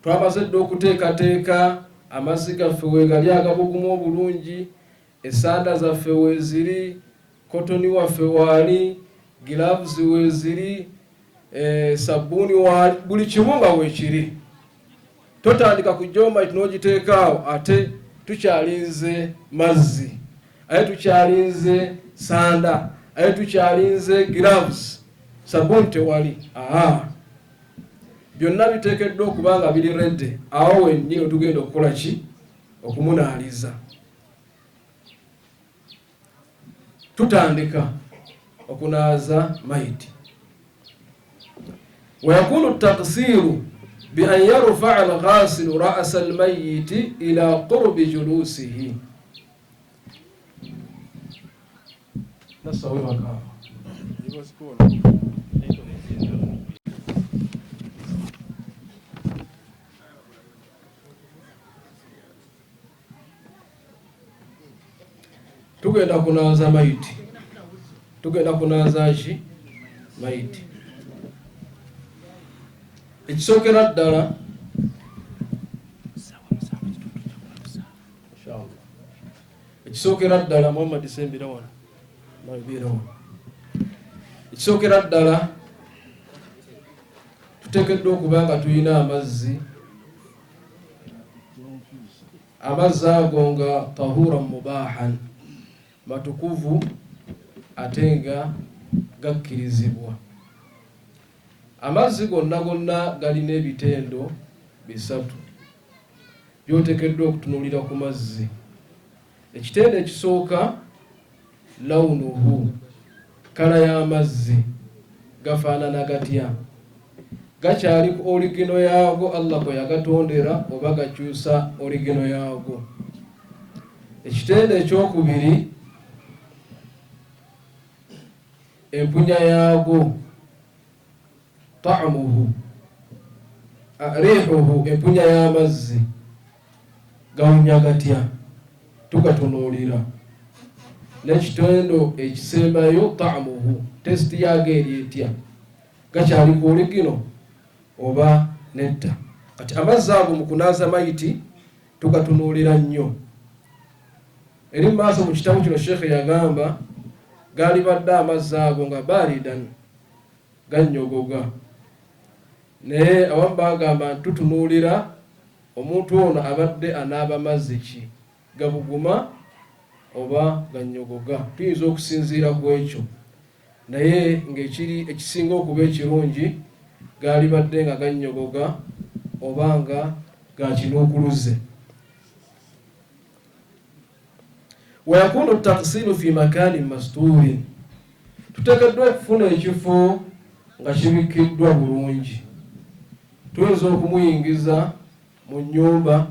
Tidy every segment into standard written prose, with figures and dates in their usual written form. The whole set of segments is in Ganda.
Twamaze dda okuteekateeka amazzi gaffe weegali agabuguma obulungi, esanda zaffe weeziri, kotoni waffe waali, gloves weeziri, sabbuuni waali, buli kimu nga weekiri. Totandika kujja omaiti n'ogiteeka awo ate tukyalinze mazzi, ate tukyalinze sanda, ate tukyalinze gloves, sabbuuni tewali. Aha, byonna biteekeddwa okuba nga biri ready awo wennyini otugenda okukola ki? Okumunaaliza. Tutandika okunaaza mayiti. Wayakunu taksiru bi an yarfaa alghasilu ra'sa almayiti ila qurbi julusihi. Tugenda kunaaza mayiti, tugenda kunaaza ki? Mayiti. Ekisookera ddala, ekisookera ddala, Muhammad sembera wano, nabeera wano. Ekisookera ddala, tuteekeddwa okuba nga tulina amazzi, amazzi ago nga tahura mubahan, matukuvu ate nga gakkirizibwa. Amazzi gonna gonna galina ebitendo bisatu by'oteekeddwa okutunuulira ku mazzi. Ekitendo ekisooka, lawunuhu, kkala y'amazzi gafaanana gatya? Gakyali ku oligino yaago Allah kwe yagatondera oba gakyusa oligino yaago? Ekitendo ekyokubiri, empunya yaago, ta'muhu, riihuhu, empunya y'amazzi gawunya gatya? Tugatunuulira. N'ekitendo ekisembayo, ta'muhu, tesiti yaago eri etya? Gakyali ku oligino oba nedda? Kati amazzi ago mu kunaaza mayiti tugatunuulira nnyo. Eri mu maaso mu kitabo kino Sheikh yagamba gaalibadde amazzi ago nga baridan, gannyogoga, naye abamu bagamba nti tutunuulira omuntu ono abadde anaaba mazzi ki, gabuguma oba gannyogoga. Tuyinza okusinziira ku ekyo, naye ng'ekiri ekisinga okuba ekirungi gaalibadde nga gannyogoga oba nga ga kinuukuluze. Wayakunu taksiru fi makani masturin, tuteekeddwa okufuna ekifo nga kibikkiddwa bulungi. Tuyinza okumuyingiza mu nnyumba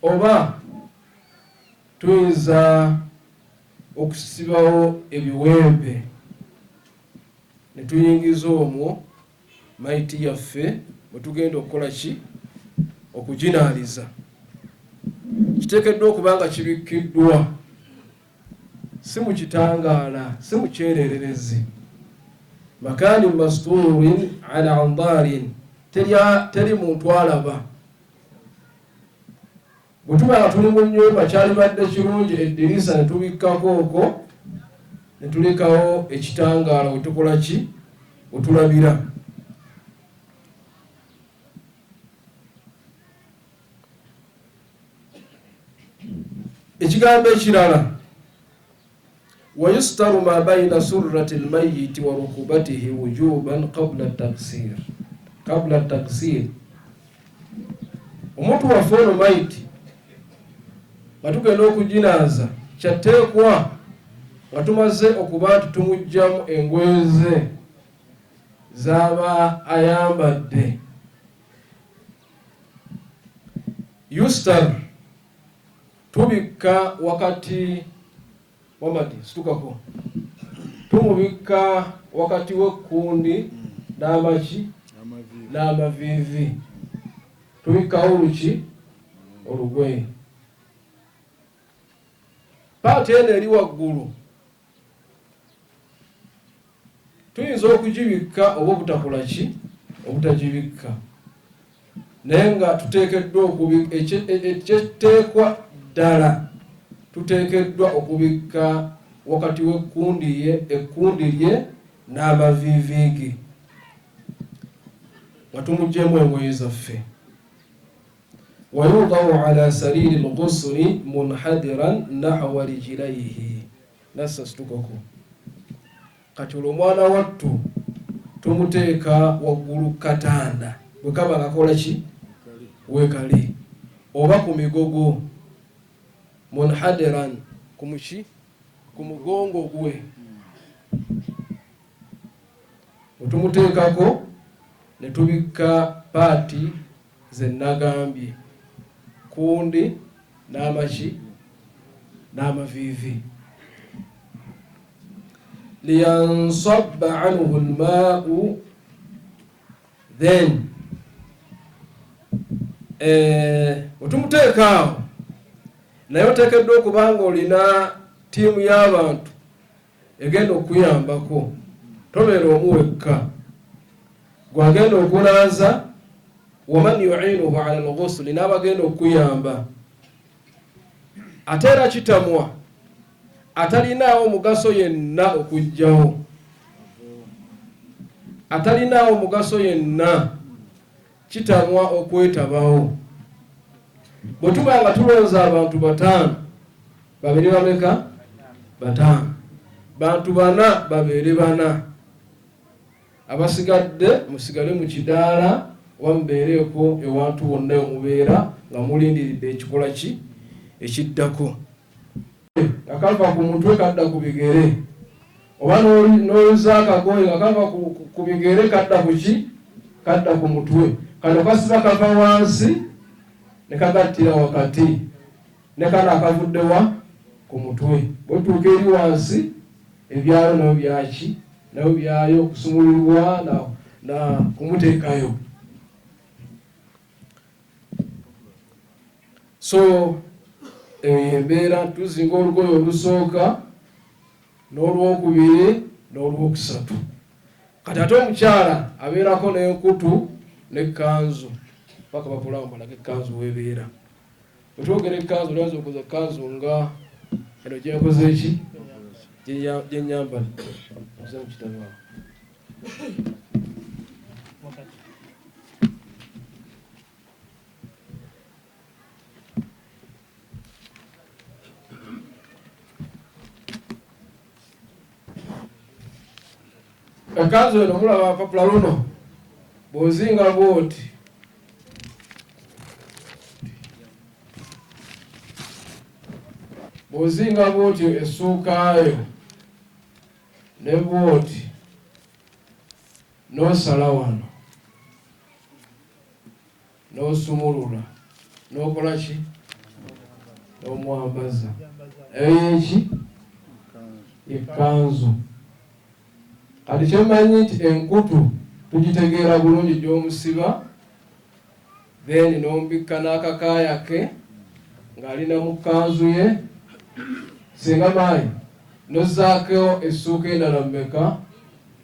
oba tuyinza okusibawo ebiwempe ne tuyingiza omwo mayiti yaffe bwe tugenda okukola ki? Okuginaaliza. Kiteekeddwa okuba nga kibikkiddwa, si mu kitangaala, si mu kyereererezi. Makaani mastuurin ala andaarin, teri muntu alaba. Bwe tuba nga tuli mu nnyumba, kyalibadde kirungi eddirisa ne tubikkako okwo ne tulekawo ekitangaala we tukola ki? We tulabira. Ekigambo ekirala, wayustaru ma baina surrati lmayiti wa rukubatihi wujuban qabla taksir, qabla taksir. Omuntu waffe ono mayiti nga tugenda okuginaaza, kyatteekwa nga tumaze okuba nti tumuggyamu engoye ze z'aba ayambadde. Yustar, tubikka wakati Wamadi, situkako, tumubikka wakati w'ekkundi n'amaki n'amaviivi, tubikkawo oluki olugoye. Paati eno eri waggulu tuyinza okugibikka oba obutakola ki? Obutagibikka. Naye nga tuteekeddwa ekyetteekwa ddala tuteekeddwa okubikka wakati w'ekkundi ye ekkundi lye n'amaviivi ge nga tumuggyemu engoye zaffe. Wayudau ala sariri lghusli munhadiran nahwa rijilaihi nassa situkako. Kati olwo omwana wattu tumuteeka waggulu kukatanda bwe kaba nga kakola ki wekali oba ku migogo munhadiran ku muki ku mugongo gwe bwe tumuteekako ne tubikka paati ze nagambye kundi n'amaki n'amaviivi liyansabba anhu lmaau then eh, wetumuteeka awo naye oteekeddwa okuba nga olina ttiimu y'abantu egenda okukuyambako tobeera omu wekka gwagenda okunaaza waman yuinuhu ala lghusuli n'abagenda okukuyamba ate era kitamwa atalinaawo mugaso yenna okujjawo atalinaawo mugaso yenna kitamwa okwetabawo bwe tuba nga tulonze abantu bataano babeere bameka bataano bantu bana babeere bana Abasigadde musigale mu kidaala oba mubeereeko ewantu wonna wemubeera nga mulindiridde ekikola ki ekiddako. Nga kava ku mutwe kadda ku bigere oba n'oyuza akagoye nga kava ku bigere kadda ku ki kadda ku mutwe. Kano kasiba kava wansi ne kagattira wakati ne kano akavudde wa ku mutwe bwetuuka eri wansi ebyalo nabyo byaki nabyo byayo okusumululwa na, na kumuteekayo so eyo yembeera tuzinga olugoye olusooka n'olwokubiri n'olwokusatu kati ate omukyala abeerako n'enkutu n'ekkanzu paka bapulawo mbalaga ekkanzu webeera Bwetwogera ekkanzu oyinza okuza ekkanzu nga eno gyenkoze eki gyenyambadde oze mu kitabo awo. Ekkanzu eno mulaba apapula luno bw'ozinga bw'oti Bw'ozinga bw'otyo essuukaayo ne bw'oti n'osala wano n'osumulula n'okola ki n'omwambaza eyo yeki ekkanzu kati kyemmanyi nti enkutu tugitegeera bulungi gy'omusiba then n'omubikka n'akakaaya ke ng'alina mu kkanzu ye singa maayi nozzaako essuuka endala mmeka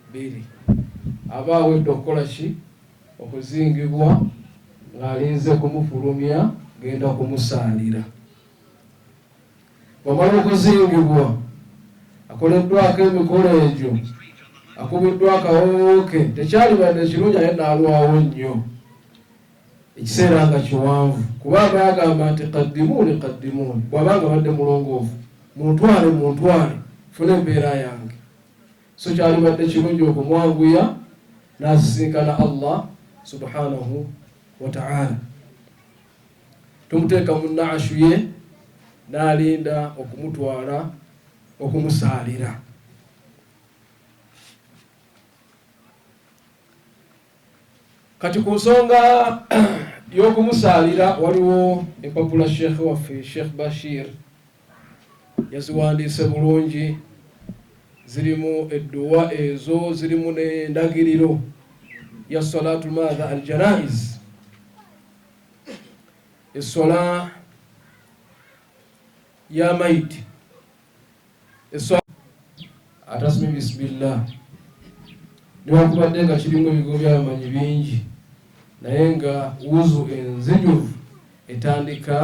bbiri aba awedde okukola ki okuzingibwa ng'alinze kumufulumya genda kumusaalira Bwamala okuzingibwa, akoleddwako emikolo egyo, akubiddwa akawoowo ke, tekyalibadde kirungi ate n'alwawo nnyo ekiseera nga kiwanvu, kuba aba agamba nti kaddimuuni kaddimuuni, bw'aba nga badde mulongoofu, muntwale muntwale nfune empeera yange. So kyalibadde kirungi okumwanguya n'asisinkana Allah subhanahu wa ta'ala. Tumuteeka mu naashu ye n'alinda okumutwala okumusaalira. Kati ku nsonga y'okumusaalira waliwo empapula Sheikh waffe Sheikh Bashir yaziwandiise bulungi, zirimu edduwa ezo, zirimu n'endagiriro ya salatu maatha aljanaiz Eswala ya maiti eswala atasmi bismillah newankubadde nga kirimu ebigo byamanyi bingi Naye nga wuzu enzijuvu etandika